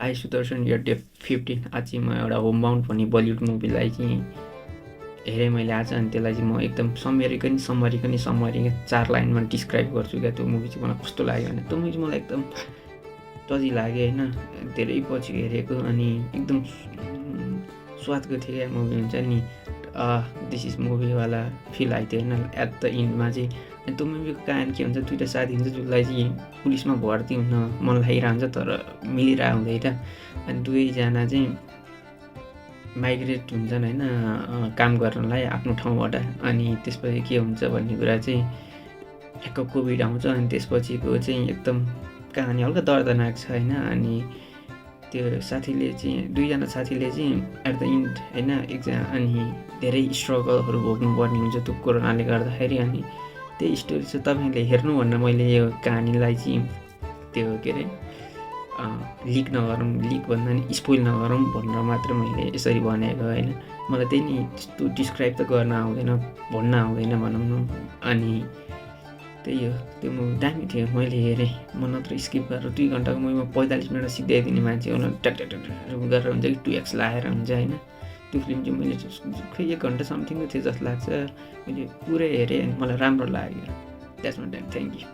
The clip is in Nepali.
आई सुदर्शन यर डे 15 आज चाहिँ म एउटा होमबाउन्ड भन्ने बलिउड मुभीलाई चाहिँ हेरेँ मैले आज। अनि त्यसलाई चाहिँ म एकदम सम्मरिकन 4 लाइनमा डिस्क्राइब गर्छु क्या त्यो मुभी चाहिँ मलाई कस्तो लाग्यो भने। त्यो मुभी चाहिँ मलाई एकदम टची लाग्यो होइन, धेरै पछि हेरेको। अनि एकदम स्वादको थियो क्या मुभी, हुन्छ नि दिस इज मुभीवाला फिल आइथ्यो होइन एट द इन्डमा चाहिँ। अनि त्यो मुभीको कहानी के हुन्छ, दुइटा साथी हुन्छ जसलाई चाहिँ पुलिसमा भर्ती हुन मन लागिरहेको हुन्छ तर मिलिरहेको हुँदैन। अनि दुवैजना चाहिँ माइग्रेट हुन्छन् होइन काम गर्नलाई आफ्नो ठाउँबाट। अनि त्यसपछि के हुन्छ भन्ने कुरा चाहिँ ठ्याक्क कोभिड आउँछ। अनि त्यसपछिको चाहिँ एकदम कहानी हल्का दर्दनाक छ होइन। अनि त्यो साथीले चाहिँ दुईजना साथीले चाहिँ एट द इन्ड होइन एकजना अनि धेरै स्ट्रगलहरू भोग्नुपर्ने हुन्छ त्यो कोरोनाले गर्दाखेरि। अनि त्यही स्टोरी चाहिँ तपाईँले हेर्नु भनेर मैले यो कहानीलाई चाहिँ त्यो के अरे लिक नगरौँ, लिक भन्दा नि स्पोइल नगरौँ भनेर मात्र मैले यसरी भनेको होइन। मलाई त्यही नि त्यस्तो डिस्क्राइब त गर्न आउँदैन, भन्न आउँदैन भनौँ न। अनि त्यही हो, त्यो मुभी दामी थियो, मैले हेरेँ। म नत्र स्किप गरेर 2 घन्टाको मुभीमा 45 मिनट सिकाइदिने मान्छे होला ट्याक गरेर हुन्छ कि 2x लाएर हुन्छ होइन। त्यो फिल्म चाहिँ मैले खै 1 घन्टा समथिङको थियो जस्तो लाग्छ, मैले पुरै हेरेँ अनि मलाई राम्रो लाग्यो। That's my time, thank you.